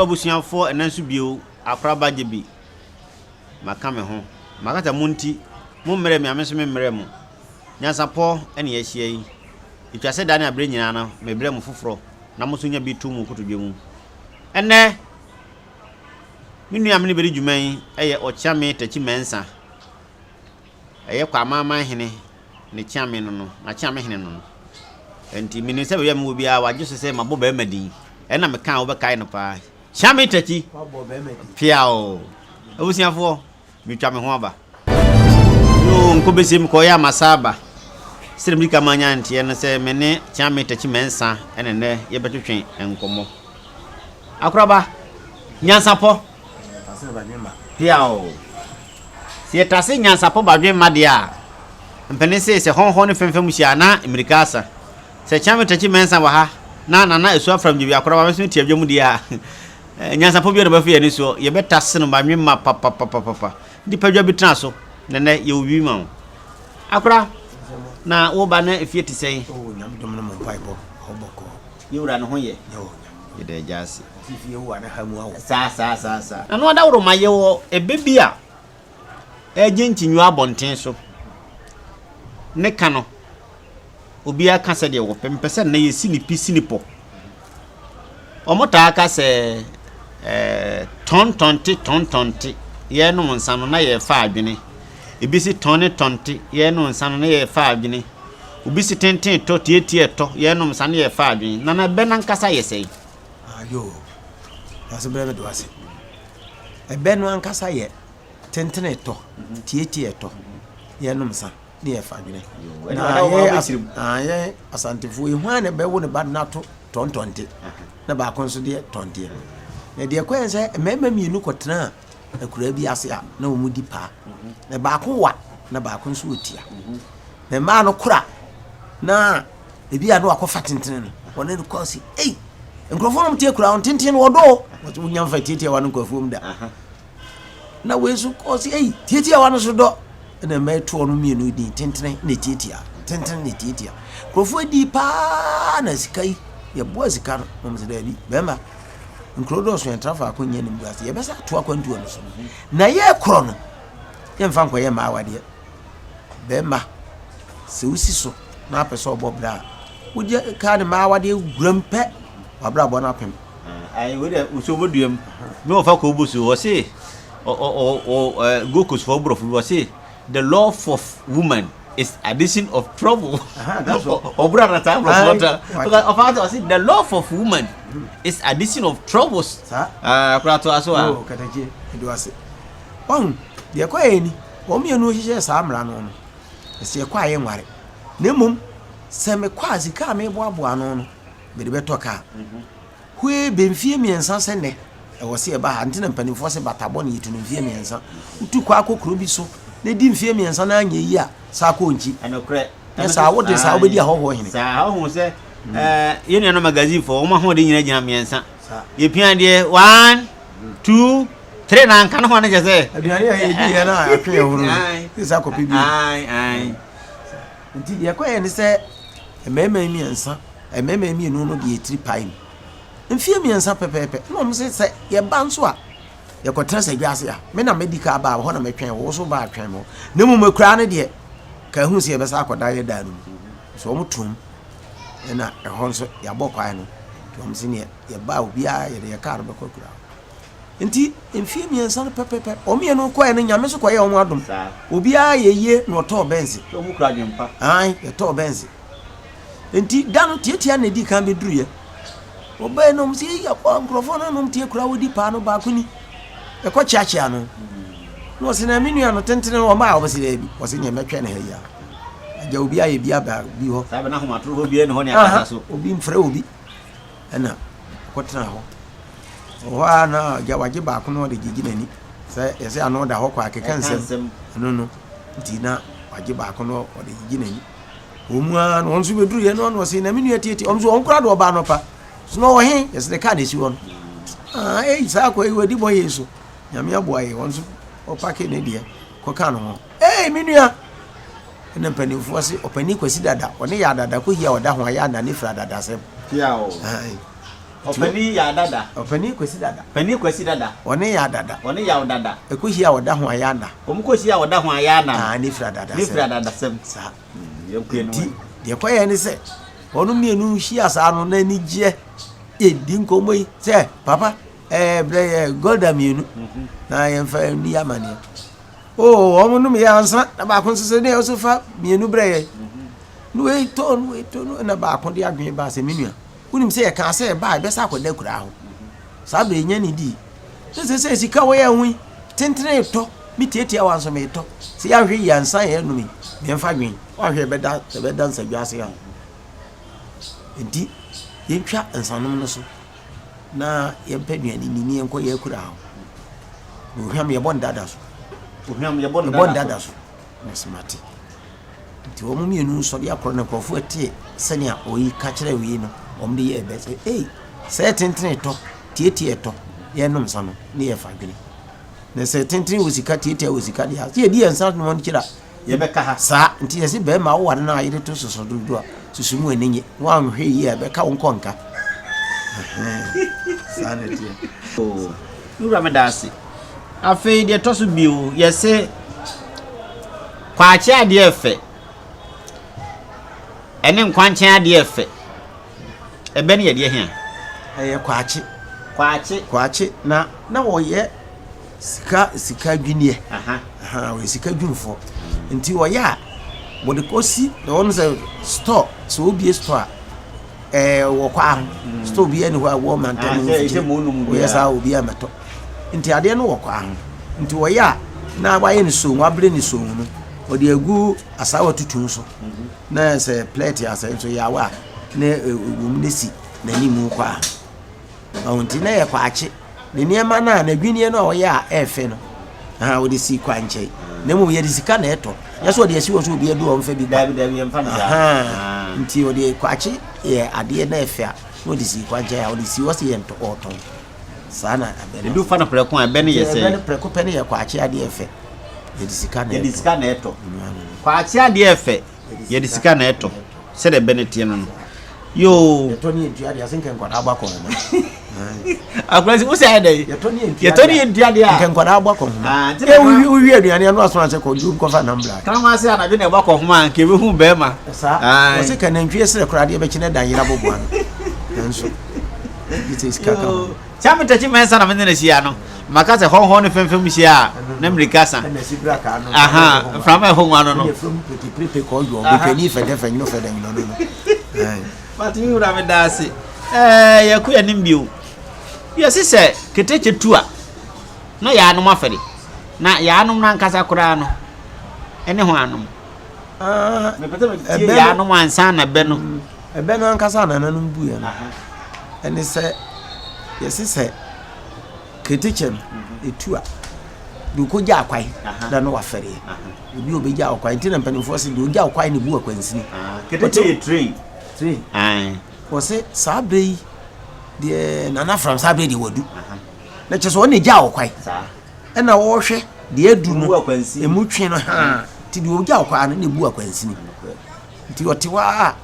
abusuafoɔ, ɛnɛ nso bio, akoraba gye bi. Maka me ho. Makata mo nti, mo mmerɛ me a me nso me mmerɛ mo. Nyansapɔ ɛne yɛahyia yi. Ɛtwa sɛ da ne aberɛ nyinaa no, mebrɛ mo foforɔ na mo nso nya bi to mo kotodwe mu. Ɛnnɛ, me nua a me ne bɛdi dwuma yi yɛ Ɔkyeame Takyi Mensah. Ɛyɛ Kwamaaman hene ne kyeame no no, n'akyeame hene no no. Enti menim sɛ baabi a mewɔ biara wagye so sɛ mabɔ barima din. Ɛna meka a wobɛkae no paa. Kyeame Takyi! Piaw! Abusuafoɔ, metwa me ho aba. Yoo, nkɔbɛsie mekɔyɛ a masa aba. Sɛdeɛ medi kan manya nteɛ no sɛ me ne Kyeame Takyi Mensah ɛna nnɛ yɛbɛtwetwe nkɔmmɔ. Akoraba, nyansapɔ. Piaw! Sɛ yɛtase nyansapɔ badwemma deɛ a, mpanin se sɛ hɔnhɔ ne fɛmfɛm hyia a na mmirika asa. Sɛ Kyeame Takyi Mensah wɔ ha na Nana Asuo Afram Gyebi Akoraba bɛso te adwa mu deɛ a, nyansapɔ biara na ɔbɛfa yɛn ani soɔ. Yɛbɛtase no badwemma papapapapa. Nnipa dwa bi tena so, na nnɛ yɛwɔ biribi ma wo. Akora, na wo ba no efie te sɛn? Oh, Nyame dom no mo mpaebɔ, hɔ bɔkɔɔ. Yɛ wura no ho yɛ? Yɛda Agya ase. Ɔse fie wo a na ha mu awo. Saa saa saa saa. Nana Adaworoma yɛwɔ ɛbɛ bi a ɛregye nkyinyiwa abɔnten so. Ne ka no, obiara ka sɛdeɛ wɔpɛ. Mepɛ sɛ nnɛ yɛsi ne pi si ne pɔ. Wɔtaa ka sɛ ɛɛ tɔntɔnte tɔntɔnte yɛrenom nsa no na yɛrefa adwene. Ebi se tɔne tɔnte yɛrenom nsa no na yɛrefa adwene. Obi se tenten tɔ tietie tɔ yɛrenom nsa no yɛrefa adwene. Nana ɛbɛ no ankasa yɛ sɛn? Ayoo, nanso berɛ bɛdo ase. Ɛbɛ no ankasa yɛ tentene tɔ, tietie tɔ, yɛrenom nsa ne yɛrefa adwene. Na yɛn Asantefoɔ yi, hwan na ɛbɛwo ne ba de no ato tɔntɔnte na baako nso deɛ tɔnteɛ? Na deɛ ɛkɔyɛ sɛ mmarima mmienu kɔtenaa akuraa bi ase a na wɔn di paa. Na baako wa na baako nso wɔ tia. Na mmaa no kora na ebi a na wakɔfa tentene no wɔne no kɔ si ei nkurɔfoɔ nom tie kura wɔn tenten no wɔdɔ wɔte wonya mfa tietia wa no nkurɔfoɔ mu da na wei nso kɔ si ei tietia wa no so dɔ ɛna mmaa toɔ no mmienu din tentene na tietia tentene na tietia nkurɔfoɔ di paa na sika yi yɛboa sika no na wɔn sɛ daabi bɛrima Nkuro dɔɔso yɛntra faako nyɛ animguase. Yɛbɛsa ato akwantuo no so. Na yɛkorɔ no, yɛmfa nkɔyɛ mmaa awadeɛ. Bɛrima, sɛ wosi so na apɛ sɛ ɔbɔ bra a, wogye kaa ne mmaa awadeɛ wuram pɛ, wabrabɔ no apem. Ayi wei dɛ nsuo bɔ duam. Me wɔfa kɔ obu so wɔse ɔ ɔ ɔ Gold Coast fɔ borɔfo bi wɔse the love of woman is addition of trouble. Ɔbura na saa aborɔfo ta. Ɔfa ase ɔsi the love of woman is addition of troubles. Ah, akora to aso a. Oh, katakye, edu ase. Wahu, deɛ ɛkɔ yɛ ni, wɔn mmienu hyehyɛ saa mmara no no, ɛsɛ ɛkɔ a yɛnware. Na mmom, sɛ mekɔ a sika a meboaboa ano no, mede bɛtɔ kaa. Hwee bɛ mfie miensa sɛ nnɛ ɛwɔ se yɛba ha nti na mpanimfoɔ se bata bɔne yɛtu no mfie miensa. Wotu kɔ akɔ kuro bi so na ɛdi mfie miensa na anyɛ yie a saa kɔ nkyi. Ɛnokorɛ. Nyɛ saa wode saa wobɛdi ahɔhoɔ hene. Saa wohu sɛ yɛn nuanom magazine foɔ wɔn ahoɔden nyina gyina miensa. Yɛpia deɛ one, two, three na anka ne ho ano kyɛ sɛ. Aduane a yɛdi yɛ na atwe yɛn ho no sɛ saa kɔpɛ bi. Nti deɛ ɛkɔyɛ ne sɛ mmarima miensa mmarima mmienu no deɛ tiri pae mu mfeɛ mmiɛnsa pɛpɛɛpɛ na wɔn sɛ sɛ yɛba nso a yɛkɔtena sɛ dwa ase a me na mɛdi ka aba hɔ na mɛtwɛn wɔ so ba atwɛn mo na mmom akuraa no deɛ ka ehu sɛ yɛbɛsa akɔda yɛ dan no mu so wɔn tom ɛna ɛhɔ nso yɛabɔ kwan no nti wɔn sɛ neɛ yɛba obiara yɛde yɛ kaa no bɛkɔ akuraa nti mfeɛ mmiɛnsa no pɛpɛpɛ wɔn mmienu kɔɛ no nyame so kɔyɛ wɔn adom obiara yɛ yie na ɔtɔɔ bɛnse yɛtɔɔ bɛnse Enti da no tiatia na edii kan beduruiɛ. Wɔbae no, wɔsi eyi akɔ nkurɔfoɔ no nom tie kura wodi paa no baako ni. Ɛkɔ kyeakyea no. Na wɔsi na me nua no tentene no wɔn a wɔsi daabi. Wɔsi nea mɛtwɛn ne ha yi a. Agya obi ayɛ bi aba bi hɔ. Saa bɛ na ahomatoro hɔ bi ɛne hɔ ne akasa so. Obi mfrɛ obi. Ɛna ɔkɔtena hɔ. Wɔ hɔ a na agya wagye baako na ɔde gyegye n'ani. Sɛ yɛsɛ ano da hɔ kɔ akeka nsɛm. Ɛno no nti na wagye baako na ɔde gyegye n'ani. Wɔn mu ara no, wɔn nso bɛduruiɛ no, ɔno ɔse, na me nua tietie. Wɔn nso, wɔn koraa de ɔbaa anɔpa. So na ɔwɔ he? Yɛsɛ ne kaa na ɛsi hɔ no. Ah, ei, saa akɔ yi, wadi bɔ yei so. Nyame aboa yɛ, wɔn nso ɔpake ne deɛ, kɔka no ho. Ei, me nua! Ɛna mpanimfoɔ se, ɔpanin Kwasi Dada, ɔne yɛ adada kɔhia ɔda ho ayɛ anane firi adadasɛm. Ɔpanin Yaw Dada. Ɔpanin Kwasi Dada. Panin Kwasi Dada. Ɔne Yaw Dada. Ɔne Yaw Dada. Ɛkɔhyia a ɔda ho a yɛana. Wɔn kɔhyia a ɔda ho a yɛana. Ah, ne firi adadasɛm. Ne firi adadasɛm. Saa. Nti, deɛ ɛkɔyɛ ne sɛ, wɔn mmienu hyia saa no na anigyeɛ yɛdi nkɔmmɔ yi sɛ, papa, ɛɛ brɛ yɛ golda mmienu na yɛmfa nni amaneɛ. Oo, wɔn nom yɛ ansa na baako nso sɛ ne nso fa mmienu brɛ yɛ. Na wei tɔ no wei tɔ no na baako de adwene baa sɛ me nua, wonim sɛ yɛkaa sɛ ɛbaa a ɛbɛsa akɔda akuraa hɔ. Saa berɛ yɛnya ne dii. Ne sɛ sɛ sika wɔyɛ ho yi, tentene retɔ, me tiatia wa nso metɔ. Sɛ yɛanhwɛ yie ansa yɛnom yi, yɛmfa dwen. Woanhwɛ ɛbɛda ɛbɛda nsadwa ase a. Nti yɛntwa nsanom no so na yɛmpɛ aduane ni ne yɛnkɔ yɛ akuraa hɔ. Na ohwam yɛbɔ no dada so. Ohwam yɛbɔ no dada so. Na sɛ mate. Nti wɔn mmienu sɔre akorɔ na nkurɔfoɔ tee sɛnea oyi ka kyerɛɛ wei no, wɔn de yɛɛ bɛ sɛ, Ei, sɛ tentene tɔ, tietie tɔ, yɛnom nsa no, ne yɛfa dwene. Na sɛ tentene wɔ sika, tietie wɔ sika deɛ a, sɛ yɛdi yɛn nsa nom no kyerɛ a, yɛbɛka ha. Saa, nti yɛse bɛrima woware no a yere to soso dodo a, susu mu ani nye, woanhwɛ yie a ɛbɛka wo nkɔ nka. Saa na ɛteɛ. Oo, me wura meda ase. Afei deɛ ɛtɔ so bio, yɛse Kwakye adeɛ ɛfɛ ɛne nkwankyɛn adeɛ ɛfɛ. Ɛbɛ ne yɛdeɛ hea? Ɛyɛ kwakye. Kwakye. Kwakye na na wɔyɛ sika sika adwiniɛ. Aha. Wɔyɛ sika dwumfoɔ. Nti wɔyɛ a wɔde kɔsi na wɔn sɛ store sɛ wɔbie store a ɛɛ wɔ kwaa ho. Mm. Store bi ɛni hɔ a wɔ mantam mu mfikyire. Wɔyɛ saa obi a mɛtɔ. Nti adeɛ no wɔ kwaa ho. Nti wɔyɛ a na wayɛ no soon wabere no soon no wɔde agu asaawa tutu so na sɛ plɛɛte asɛ nso yɛ awa a na ɛwɔ mu na si n'anim kwaa ho. Nti na yɛ kwaakye ne nneɛma no a n'adwinneɛ no a ɔyɛ a ɛɛfɛ no aha wɔde si kwa nkyɛn na mmom yɛde sika na ɛtɔ nyɛ sɛ ɔde asi hɔ sɛ obi adu ɔmfa bi kwa. Dabi dabi yɛmfa no saa. Nti ɔde kwaakye yɛ adeɛ na ɛfɛ a na ɔde si kwa nkyɛn a ɔde si hɔ sɛ yɛntɔ ɔtɔn. Saa na ɛbɛ no. Edu fa no prɛko a, ɛbɛ no yɛ sɛn? Ɛbɛ no prɛko pɛ no yɛ kwakye adeɛ fɛ. Yɛde sika na ɛtɔ. Yɛde sika na ɛtɔ. Kwakye adeɛ fɛ. Yɛde sika na ɛtɔ. Sɛdeɛ ɛbɛ no teɛ no no. Yoo. Yɛtɔ ne yɛntua deɛ ase nkɛ nkwadaa abɔ akɔnhoma. Akora si wosi ayɛ dɛ. Yɛtɔ ne yɛntua Yɛtɔ ne yɛntua deɛ a. Nkɛ nkwadaa abɔ akɔnhoma. Ah, nti na wowie aduane ano aso ansɛ kɔ dwom kɔfa nam bra. Kraman ase anadwo na ɛbɔ akɔnhoma a nka ebehu bɛrima. Saa. Wɔse ka nantwie serɛ koraa adeɛ bɛkye na dan yera bɔboa no. Nanso. Kyɛ me tɛkyi mɛnsa na me ne no hyia no maka sɛ hɔnhɔn ne fɛmfɛm hyia a na mmirika sa aha mframa ɛhɔ nwa no no mate me wura meda ase ɛɛ yɛkɔ yɛn anim bio yɛse sɛ ketekye tu a na yɛanom afɛre na yɛanom no ankasa koraa no ɛne ho anom mepɛ sɛ metie yɛanom ansa na bɛ no Ɛbɛ no ankasa a nananom buiɛ no, ɛne sɛ yɛse sɛ ketekyɛ no ɛtu a, deɛ ɔkɔgya akwae na no wafɛreɛ. Obi a ɔbɛgya ɔkwae nti na mpanimfoɔ se deɛ ɔgya ɔkwae na ɛbu akwansini. Ketekyɛ yɛ train. Train. Wɔse saa berɛ yi deɛ Nana Fram saa berɛ deɛ wadu. Na kyerɛ sɛ ɔno na ɛgya ɔkwae. Ɛna wɔhwɛ deɛ adu no ɛmu twe no haa nti deɛ ɔgya ɔkwae no na ɛbu akwansini. Nti ɔte hɔ ara a,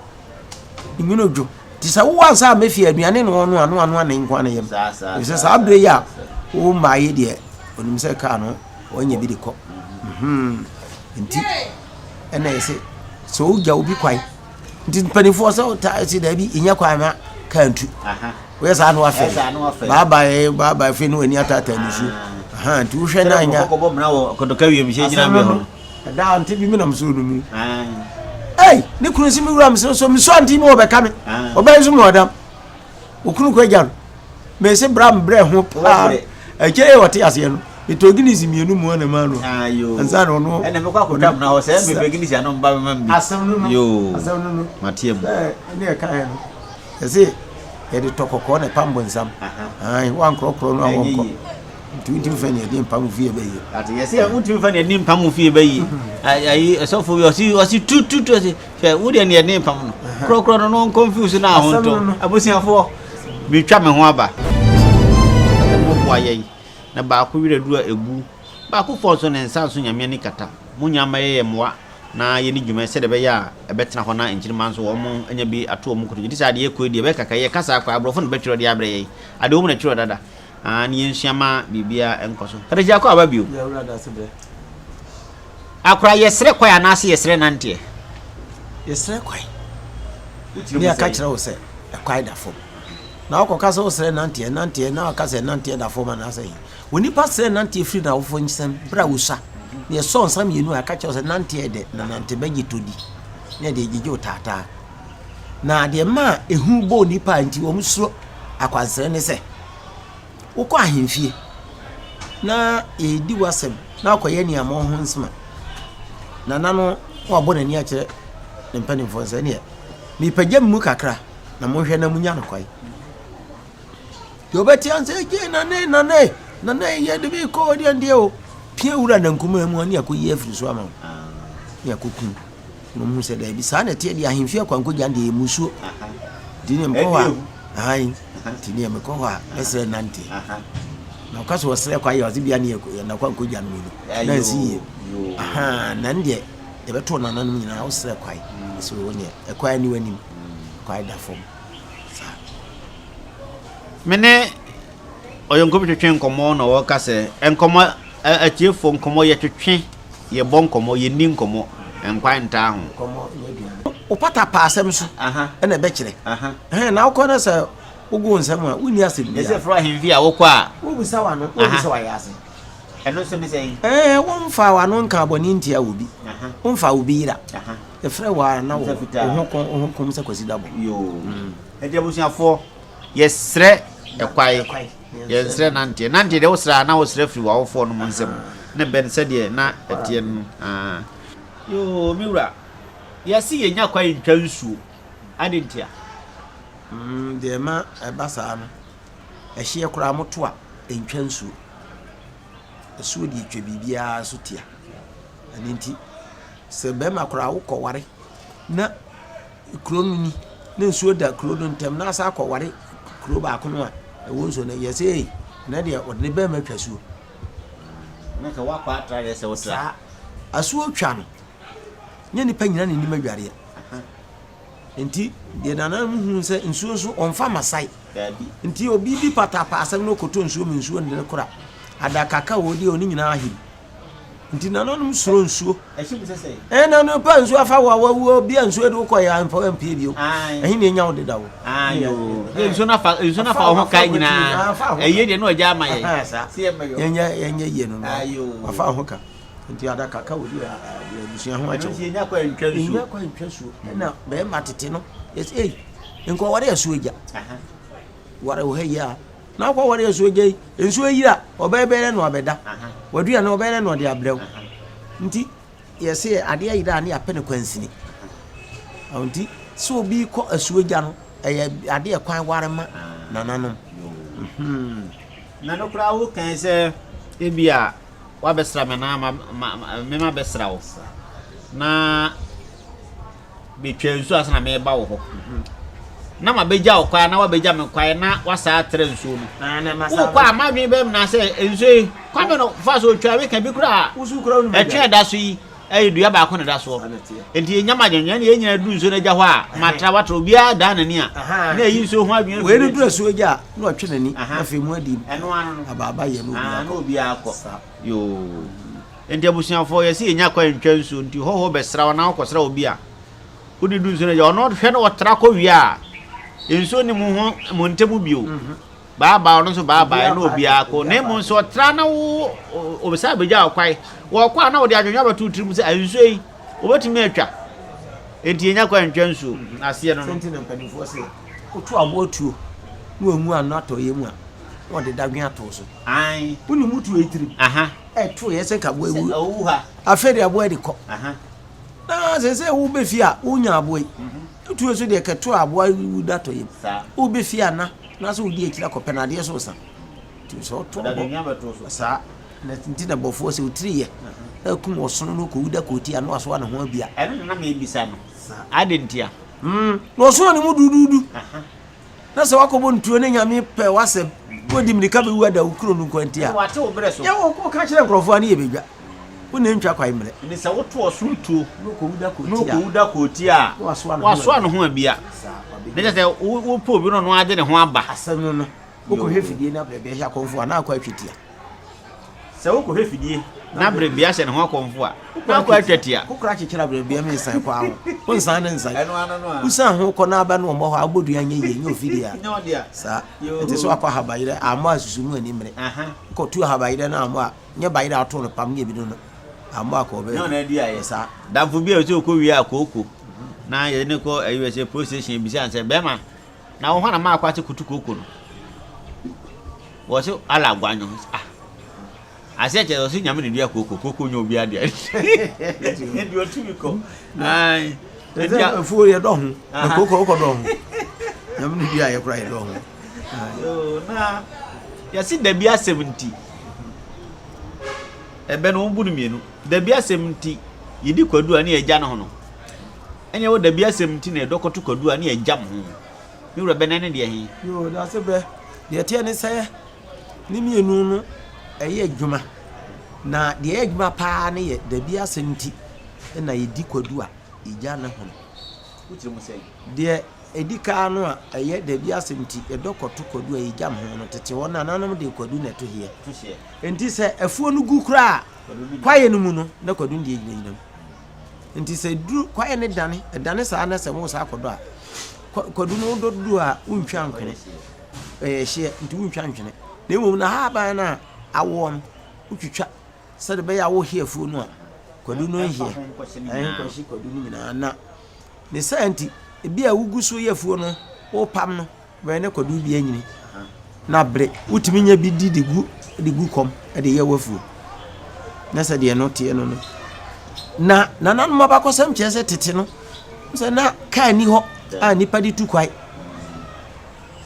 nwunu dwo. Nti sɛ wowɔ ansa a mɛfie aduane na ɔno ano ano ane nko ne yam. Ɛfisɛ saa berɛ yi a wo mmaa yi deɛ ɔnim sɛ kaa no ɔnyɛ bi de kɔ. Mhm. Nti ɛna ɛsɛ sɛ wogya obi kwan. Nti mpanimfoɔ sɛ wotaa sɛ daabi ɛnya kwan ma kaa ntu. Woyɛ saa na wafɛ. Baabae baabae afei ne w'ani ataataa nisuo. Nti wohwɛ na anya. Asɛm no. Ɛda a nte bi me nam soro no mu. Ei, ne kunu si me wura me soro so mesɔ nte mu ɔbɛka me. Ɔbɛn nso mu ɔdam. Okunu kɔ agya no. Mese bra mbrɛ ho paa. Ɛkyɛ yɛ ɔte aseɛ no. Metɔ Guinness mmienu mu ana ma no. Ansa na ɔno. Ɛna mekɔ akɔtwa mena hɔ sɛ mepɛ Guinness ano mba bɛma me bi. Asɛm no no. Yoo. Asɛm no no. Mateɛ mu. Ɛne ɛka yɛ no. Ɛse yɛde tɔ kɔkɔɔ na ɛpam bonsam. Ae, woankorɔkorɔ no a wɔnkɔ. Nti wontumi fa nea ɛde mpam wo fie bɛyie. Ate yɛsɛ wontumi fa nea ɛde mpam wo fie bɛyie. Ayi ɛsɔfo bi ɔsi ɔsi tu tu tu ɔsi hwɛ wo deɛ nea ɛde mpam no korɔkorɔ no no confuse na ahontɔ abusuafoɔ metwa me ho aba. Mo boa yɛn na baako werɛ duru a egu baako fɔ nso ne nsa nso nyame ani kata mo nyinaa mɛyɛ yɛ mmoa. na yɛnni dwuma sɛdeɛ ɛbɛyɛ a ɛbɛtena hɔ na nkyirimma nso wɔn anya bi ato wɔn nkotodwe. Nti saa adeɛ kɔ yi deɛ ɛbɛyɛ kakra yɛka saa koraa aborɔfo na bɛtwerɛ de abrɛ yɛn. Adeɛ wɔ mu na ɛtwerɛ dada. Ah, ne yɛnsua ma biribiara nkɔ so. Katakyi akɔ aba bio. Akora yɛsrɛ kwae anaasɛ yɛsrɛ nanteɛ? Yɛsrɛ kwae. Ne yɛka kyerɛ wo sɛ ɛkwae da fam. Na wokɔka sɛ wosrɛ nanteɛ nanteɛ na waka sɛ nanteɛ da fam anaasɛ yi. Onipa srɛ nanteɛ firi n'awofo nsam berɛ a wɔsua. Na yɛsɔ nsa mmienu a ɛka kyerɛ wo sɛ nanteɛ dɛ na nante bɛgye tɔ di. Na yɛde gyegye wo taataa. Na deɛ ɛma ehu bɔ onipa a nti wɔn suro akwansrɛ ne sɛ wokɔ ahemfie na yɛredi w'asɛm na akɔyɛ nneɛma ho nsema nana no wabɔ n'ani akyerɛ ne mpanimfoɔ sɛ neɛ mepagya mu kakra na monhwɛ na munya no kwae deɛ ɔbɛte ansɛ gye nane nane nane yɛde me kɔ deɛ ndeɛ o pia wura nankuma mu ne akɔyi afiri so ama wo ne akɔkum Na ɔhu sɛ daabi, saa na ɛteɛ deɛ ahemfie akwankogya deɛ yɛ musuo. Nti neɛ mekɔ hɔ a, ahan, nti neɛ mekɔ hɔ a, mɛsrɛ nante. Na ɔka sɛ ɔsrɛ kwa yɛ ɔse bia ne yɛ nakwankogya no mu no, na nsi yie. Aha, na ne deɛ yɛbɛto nananom nyinaa wosrɛ kwae. Ɛsɛ wo neɛ, ɛkwae ne w'anim, kwae da fam. Saa. Me ne ɔyɔnko bi twetwe nkɔmmɔ na ɔka sɛ nkɔmmɔ atiefoɔ nkɔmmɔ yɛtwetwe Yɛbɔ nkɔmmɔ, yɛnni nkɔmmɔ, nkwan ntaa ho. Wo pata pa asɛm so na ɛbɛkyerɛ. Na wokɔ na sɛ wogo wo nsɛm a, wonni asɛm biara. Yɛsɛ frɛ ahemfie a wokɔ a. Wobisa w'ano, na wobisa w'ayɛ ase. Ɛno nso ne sɛn? Ɛɛ, womfaa w'ano nkaa bɔne ntiaa obi. Womfaa obi yera. Yɛfrɛ wo ara na wo ho kɔn wo ho kɔm sɛ Kwasi Dabɔ. Yoo. Ɛnti abusuafoɔ, yɛsrɛ ɛkwae. Yɛnsrɛ nanteɛ. Nanteɛ deɛ wosrɛ a na wosrɛ firi w'awofoɔ nom nsam ne bɛn sɛdeɛ na ɛteɛ no. Aa. Yoo me wura, yɛse yɛnya kwan ntwa nsuo, adɛn ntia? Mm, deɛ ɛma ɛba saa no, ɛhyeɛ koraa moto a, ɛntwa nsuo. Asuo deɛ ɛtwa biribiara so tia. Ɛno nti, sɛ bɛrima koraa wokɔware na kuro no ni na nsuo da kuro no ntam na asa akɔware kuro baako no a ɛwɔ nsuo no yɛ sɛ ei na deɛ ɔde ne bɛrima atwa suo. Na sɛ woakɔ atra deɛ sɛ wotra. Saa asuo twa no nyɛ nipa nyina na nim adwareɛ nti deɛ nananom hu sɛ nsuo nso ɔmfa masae nti obi bi patapa asɛm no kɔtɔ nsuo mu nsuo ne kora adakaka wɔ deɛ ɔne nyinaa ahim Nti nananom suro nsuo. Ɛna no pa nsuo afa wo a wawuo bi a nsuo de wokɔ yɛ amfa wampie bio. Ɛhe na ɛnya wo deda wo. Nsuo no afa nsuo no afa wo ho ka nyinaa. Ɛyie deɛ no ɔgya ama yɛ. Yɛnyɛ yɛnyɛ yie no no wafa ho ka. Nti adaka ka wodi abusua ho akyɛw. Yɛnya kɔ ntwa nsuo. Yɛnya kɔ ntwa nsuo. Ɛna bɛrima tete no yɛsɛ ei nkɔware asuo gya. Ware wo ha yi a Na akɔ ware asuo gya yi, nsuo yiri a, ɔbɛyɛ bɛyɛ dɛ na wabɛda. W'aduane ɔbɛyɛ dɛ na ɔde abrɛ wo. Nti yɛse adeɛ yera a ne yɛapɛ no kwansini. Nti sɛ obi kɔ asuo gya no, ɛyɛ adeɛ kwan ware ma nananom. Mhm. Na no koraa wo kan sɛ ebi a wabɛsra me anaa ma ma me ma bɛsra wo. Na Metwaa nsuo ansa na mereba wo hɔ. Na mabɛgya wo kwae na woabɛgya me kwae na woasan atra nsuo no. Wokɔ a m'adwene bɛyɛ me naa sɛ nsuo yi Kwame no fa so ɔtwa meka bi koraa a ɛtwe ɛda so yi ɛyɛ dua baako na ɛda soɔ. Nti yɛnya m'adwene ne yɛn nyinaa duru nsuo no agya hɔ a matra watra obiara dan n'ani a na ɛyi nsuo ho adwene Wei no duru asuo agya a na ɔtwe n'ani na afei mu adi abaaba yɛ na obiara kɔ. Yoo. Enti abusuafoɔ, yɛse yɛnya kwan ntwa nsuo, nti hɔhoɔ bɛsra wo anaa wokɔsra obi a, wode du nsuo no agya, ɔno hwɛ na ɔtra kɔ wie a, nsuo nni mo ho, mo ntamu bio. Bye bye, ɔno nso bye bye, na obiara kɔ. Na mmom sɛ ɔtra na wo, ɔbɛsan abɛgya wo kwae, wɔkɔ a na wɔde adwendwen abɛto wo tirim sɛ, ah, nsuo yi, wɔbɛtumi atwa. Enti yɛnya kwan ntwa nsuo. Aseɛ no no. Sɛ nti na mpanimfoɔ se, woto aboa tuo na wanwu ano atɔ yam a, na wɔde dadwen ato wo so. Ae. Wonim wo tuo yi tirim? Aha. Ɛto yɛ sɛ nka aboa yi wu. Afei de aboa de kɔ. Na sɛ sɛ wobɛ fie a wonya aboa yi. Mhm. Tuo so deɛ kɛto aboa wu da tɔ yam. Wobɛ fie a na na sɛ wodi akyiri akɔpɛ no adeɛ so sa. Nti sɛ ɔto abɔ saa na nti na bɔfoɔ sɛ otiri yɛ na akum ɔsono no kɔwu da kɔɔti a na wasoa ne ho abia. Ɛno na na mebisa no. Ade ntia. Mm. Na ɔsoa ne mu duduudu. Na sɛ woakɔbɔ ntuo ne Nyame pɛ w'asɛm na ɔdi mirika bɛwu ada wo kuro no nkwa nti a, Wate wo berɛ so. yɛ wo ka kyerɛ nkurɔfoɔ a ne yɛbɛdwa. Wo na ntwa kwae mmerɛ. Nti sɛ woto ɔsoro tuo na ɔkɔwu da kootia a, wasoa ne ho abia. Ne kyɛ sɛ wopɛ obi no ɔno agye ne ho aba. Asɛm no no, wokɔhwɛ fidie na berɛ hyɛ akɔmfo a, na akɔ atwa tia. Sɛ wokɔhwɛ fidie na berɛ bia hyɛ ne ho akɔmfo a, na akɔ atwa tia. Kokora kyekyere aberɛ bia me nsan kɔ aho. Wo nsan ne nsan. Wosan ho kɔ na aba no ɔmmɔ hɔ a, wobɔ dua nyɛ yie, nyɛ ofidie a. Saa. Nti sɛ wakɔ ahabayerɛ ammɔ asusu mu ani mmere. Wokɔtu ahabayerɛ no ammɔ a, nyɛ bayerɛ a ɔtoo no pam nyɛ bi no no ammɔ akɔ ɔbɛyɛ. Nyɛ ɔna aduayɛ. Saa. Damfo bi a ɔsɛ ɔkɔ wie a kooko na yɛde ne kɔ ayi sɛ police station bisa sɛ bɛrima na wo hɔ na maa akɔ ase kutu kooko no. Wɔse ala agwanyo ah aseɛ kyerɛ sɛ ɔse nyame na dua kooko kooko nyɛ obi adeɛ nti ɔtumi kɔ. Ae. Nti afuo yɛ dɔ ho na kooko wokɔ dɔ ho nyame na dua yɛ kora yɛ dɔ ho. Na yɛse dabi asɛm nti ɛbɛ no wobu no mmienu dabi asɛm nti yɛdi kwadu a ne yɛgya ne ho no ɛnyɛ wɔ dabi asɛm nti na yɛdɔ kɔto kwadu a ne yɛgya mo ho me wura bɛ ne deɛ he. Yoo dase brɛ deɛ ɛteɛ ne sɛ ne mmienu no ɛyɛ adwuma na deɛ ɛyɛ adwuma paa ne yɛ dabi asɛm nti na yɛdi kwadu a yɛgya ne ho no. Wokyerɛ mu sɛn? Deɛ ɛdi kan no a ɛyɛ dabi asɛm nti yɛdɔ kɔto kwadu a yɛgyam ho no tete hɔ nananom de kwadu na ɛto heɛ. Nti sɛ afuo no gu koraa a kwaeɛ no mu no na kwadu no deɛ gyinagyina mu. Nti sɛ duru kwaeɛ no dane ɛdane saa na sɛ wo saa kɔdɔ a kwadu no wodɔ duru a wontwa ntwene ɛyɛ hyeɛ nti wontwa ntwene na mmom na haban no a awoɔ no wotwitwa sɛde bɛyɛ a wohye afuo no a kwadu no nhyeɛ ɛnkɔhye kwadu no nyinaa na Ne saa nti, ebi a wugu so yɛ afuo no, wopam no, bɛyɛ ne kwadu bi anyini na bere wotumi nya bi di de gu de gu kɔm de yɛ w'afuo. Na sɛ deɛ no teɛ no no. Na nananom abakɔsɛm kyerɛ sɛ tete no, sɛ na kaa ni hɔ a nipa de tu kwae.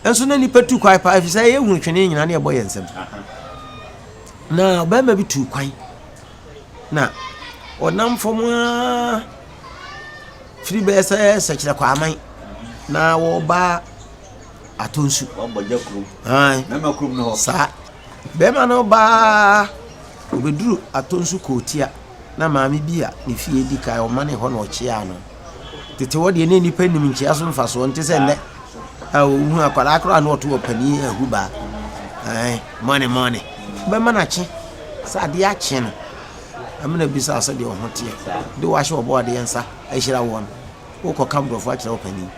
Nso na nipa tu kwae paa efisɛ yɛhunu twene nyinaa na yɛbɔ yɛn nsam. Na ɔbarima bi tu kwan na ɔnam fam ara firi bɛyɛ sɛ sɛkyerɛ kwaman na wɔreba Atonsu. Wɔabɔ gya kurom. Ae. Mɛma kurom no hɔ. Saa. Bɛrima no baa ɔbɛduru Atonsu kootia na maame bi a ne fie di kan ɔmane hɔ na ɔkyeaa no. Tete hɔ deɛ ne nnipa nim nkyea so mfasoɔ nte sɛ nnɛ a ɔhu akwadaa koraa na ɔto ɔpanin ahubaa. Ae, mɔne mɔne. Bɛma no akye. Sɛ adeɛ akye no, Amina bisaa sɛdeɛ wo ho teɛ, de wo ahyɛ Ɔbɔadeɛ nsa ahyira woɔ no, wokɔka borɔfo akyerɛ wo panin.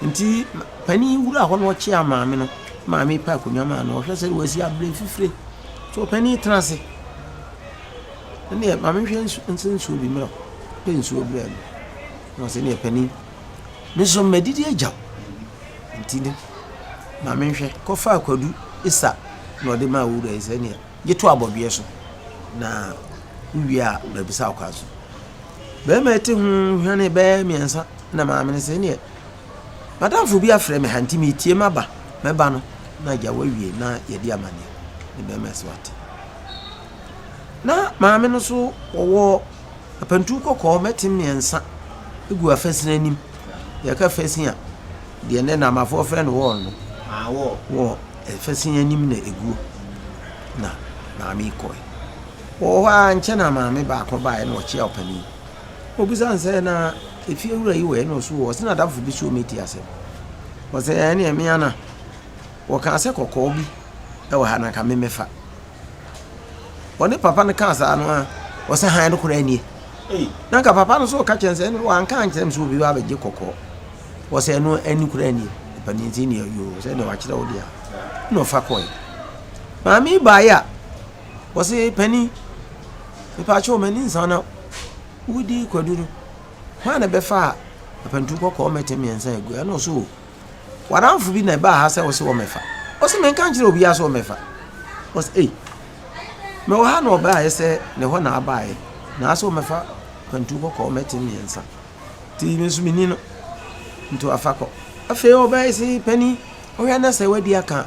Nti panin wura hɔ na ɔkyea maame no, maame pɛ akonnwa maa no, ɔhwɛ sɛ wasi abrɛ fifire. So ɔpanin tena ase. Ɛneɛ maame hwɛ nsu nsuo bi mmerɛ, pɛ nsuo brɛ no. Na ɔsɛ neɛ panin, me nso madidi agya wo. Nti ne maame nhwɛ, kɔfa akwadu isa na ɔde maa wura yi sɛ neɛ gye to abɔdweɛ so na wowie a mabisa wo kwan so. Barima yi te ho hwane bɛyɛ mmiɛnsa na maame no sɛ neɛ madamfo bi afrɛ me ha nti metie maba mɛba no na agya wawie na yɛde amanneɛ ne barima sɛ wate. Na maame no so wɔwɔ apantu kɔkɔɔ mɛte mmiɛnsa gu afasini anim. Yɛka fasin a deɛ nnɛ Namafoɔ frɛ no wɔɔl no, wɔ fasin anim na ɛguo na maame yi kɔe. Wɔwɔ hɔ ara nkyɛ na maame baako baeɛ na ɔkyea ɔpanin. Ɔbisa no sɛ na efie wura yi wɔ ɛ na ɔso wɔ ɔse n'adamfo bi so ɔmɛti asɛm. Ɔsɛ ɛneɛ me ana wɔkaa sɛ kɔkɔɔ bi wɔ ha na nka memɛfa. Ɔne papa no kaa saa no a, ɔsɛ hann no koraa nie. Na nka papa no nso ɔka kyerɛ sɛ wanka ankyerɛ me sɛ obi ba abɛgye kɔkɔɔ. Ɔsɛ ɛno ani koraa nie. Ɔpanin sɛ nea yoo sɛ nea wakyerɛ wo deɛ a na ɔfa kɔe. Maame yi baeɛ a ɔse panin mepaakyɛw m'ani nsa na wodi kwadu no hwan na bɛfa apantu kɔkɔɔ mɛte mmiɛnsa agu ɛna ɔso o W'adamfo bi na ɛbaa ha sɛ ɔse wɔmmɛfa. Ɔse menka nkyerɛ obiara sɛ ɔmmɛfa. Ɔse ei, mewɔ ha na ɔbaeɛ sɛ ne hɔ na abaeɛ na asɛ ɔmmɛfa kwantu kɔkɔɔ mɛte mmiɛnsa. Nti me nso menni no. Nti wafa kɔ. Afei ɔbaeɛ se panin, wohwɛ na sɛ wadi aka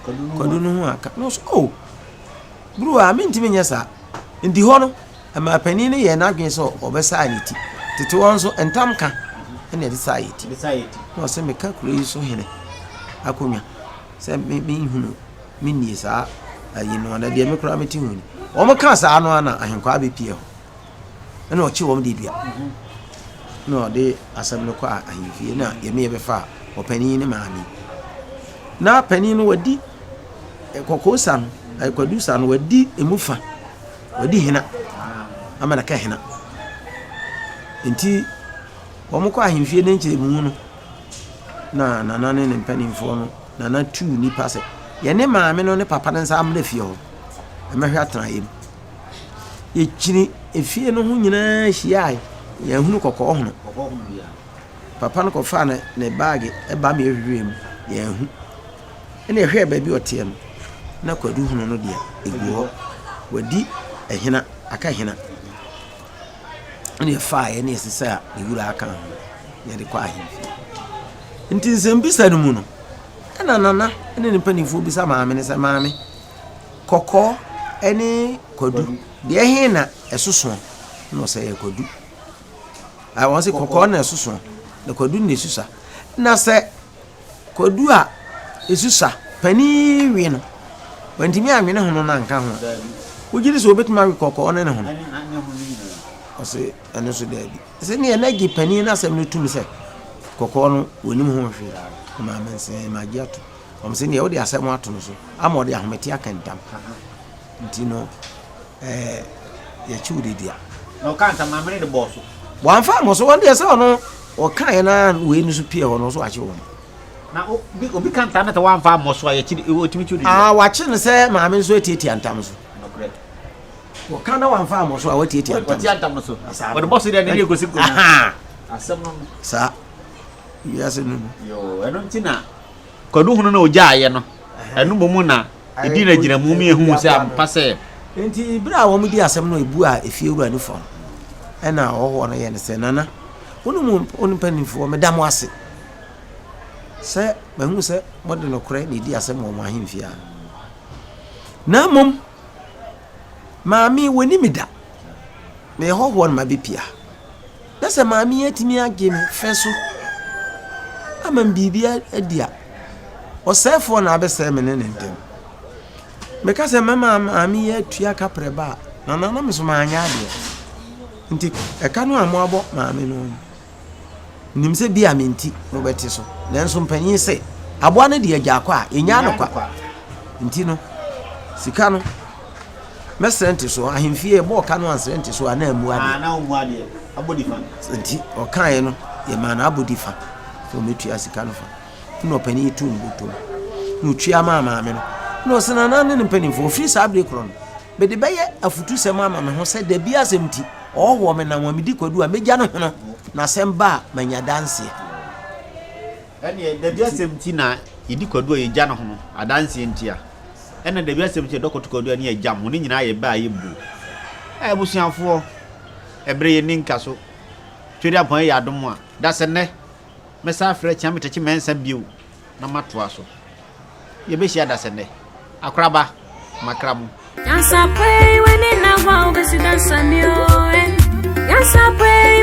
kwadu no ho aka. Na ɔse oh, Bru a, mentumi nyɛ saa. Nti hɔ no, ɛmaa panin no yɛɛ n'adwene sɛ ɔbɛsaa ne ti. Tete hɔ nso, ntam ka na ɛde saa yɛ ti. Na ɔsɛ meka kuro yi so hene akonnwa sɛ menhunu mennie saa ayi no anaa deɛ me koraa mete ho ni. Wɔn kaa saa no ara na ahenkwaa bɛpie hɔ. Ɛna ɔkye wɔn de dua. Na ɔde asɛm no kɔ ahemfie na yɛne yɛbɛfa ɔpanin ne maame. Na panin no wadi kɔkɔɔ sa no, kwadu sa no wadi emu fa. Wadi hena ama no ka hena. Nti wɔn kɔ ahemfie ne nkyerɛmu no na nana ne ne mpanimfoɔ no nana tuu nipa sɛ yɛne maame no ne papa no nsa mmra fie hɔ mmɛhwɛ atenaeɛ mu. Yɛkyini efie no ho nyinaa hyiae, yɛanhunu kɔkɔɔ hono. Papa no kɔfaa ne ne baage ba ma yɛhwehwɛɛ mu, yɛanhu. Ɛna yɛhwɛɛ baabi a ɔteɛ no, na kwadu hono no deɛ ɛgu hɔ. Wadi ɛhena, aka hena. Ɛna yɛfaeɛ na yɛsesaa ne wura aka ho na yɛde kɔ ahemfie. Nti nsɛmbisa no mu no, ɛna nana ne ne mpanimfoɔ bisa maame no sɛ, maame, Kɔkɔɔ ne kwadu, deɛ he na ɛsosoɔ? Na ɔsɛ yɛ kwadu. A wɔn sɛ kɔkɔɔ na ɛsosoɔ, na kwadu na ɛsusa. Na sɛ kwadu a ɛsusa panin we no, wantumi anwe ne hono no anka ho a, wogye di sɛ wɔbɛtumi awe kɔkɔɔ ne ne hono? Ɔsɛ ɛno nso daabi. Sɛ neɛ na gye panin no asɛm no tum sɛ kɔkɔɔ no wɔnim ho hwee. Maame nsɛ magye ato. Wɔn sɛ neɛ wode asɛm ato no so ama ɔde ahomete aka ntam nti no ɛɛ yɛkye wo de dua. Na ɔka ntam maame no de bɔɔ so. Wɔamfa ammɔ so wɔn deɛ sɛ ɔno ɔkaeɛ na wei no so pie hɔ no so wakye wɔn. Na obi obi ka ntam na sɛ wɔamfa ammɔ so a yɛkye wɔtumi kye de dua. Ah wakye no sɛ maame nso atiatia ntam so. Nokorɛ. Wɔka na wɔamfa ammɔ so a wɔatiatia ntam so. Wɔtia ntam no so. Wɔde bɔ so deɛ ne deɛ kɔsi nkonnwa. Asɛm no. Saa wiase no mu. Yoo ɛno nti na. Kwadu hunu na ogyaeɛ no, ɛno mmom na ɛdii no agyinamu ma yɛhuu sɛ ampa sɛ. Enti berɛ a wɔdii asɛm no ɛbuaa efiewura no fɔ no, ɛnna ɔhɔhoɔ no yɛɛ no sɛ, Nana, wo ne mo mpanimfoɔ, meda mo ase sɛ mahunu sɛ mode nokorɛ na ɛdi asɛm wɔ mo ahemfie ha. Na mmom, maame, wɔnni me da. Meyɛ hɔhoɔ na mabɛpia ha. Na sɛ maame yi atumi agye me fɛ so ama me biribi adi a, ɔsɛefoɔ na abɛsɛe me ne ne ntam. Meka sɛ mɛma maame yi atua kaprɛ ba a, na nana me so manyɛ adeɛ. Nti ɛka no a moabɔ maame no no, nim sɛ bi a me nti mobɛte so. Nanso mpanyin se, aboa no deɛ agya akɔ a, yɛnyaa no kwa. Nti no, sika no, Mɛsrɛ ntesoɔ, ahemfie yɛbɔɔ ka no ansrɛ ntesoɔ a na ammu adeɛ. Ah, na ɔmmu adeɛ, abɔdi fa. Nti ɔkaeɛ no, yɛmaa no abɔdi fa sɛ ɔmɛtua sika no fa. Ɛna ɔpanin yi too ne bɔtɔm na ɔtua maa maame no. Na ɔsɛ nana ne ne mpanimfoɔ, ɔfiri saa bere korɔ no, mede bɛyɛ afutusɛm ama me ho sɛ dabi asɛm nti, ɔhɔhoɔ me nam a medi kwadu a mɛgya no hono, na asɛm ba a manya danseɛ. Ɛneɛ dabi asɛm nti na yɛdi kwadu a yɛgya no hono, adanseɛ ntia. Ɛna dabi asɛm nti yɛdɔ kɔto kwadu a ne yɛgyam ho, ne nyinaa yɛ bɛ a yɛbuo. Ɛ abusuafoɔ, ɛberɛ yɛnni nka so, Twedeampɔn yɛ adom a, dasɛnnɛ, mɛsan afrɛ Kyeame Takyi Mensah bio na matoa so. Yɛbɛhyia dasɛnnɛ. Akoraba, makra mo. Nyansa pwei, w'ani nna hɔ a wobɛsi dansa mi o eh. Nyansa pwei.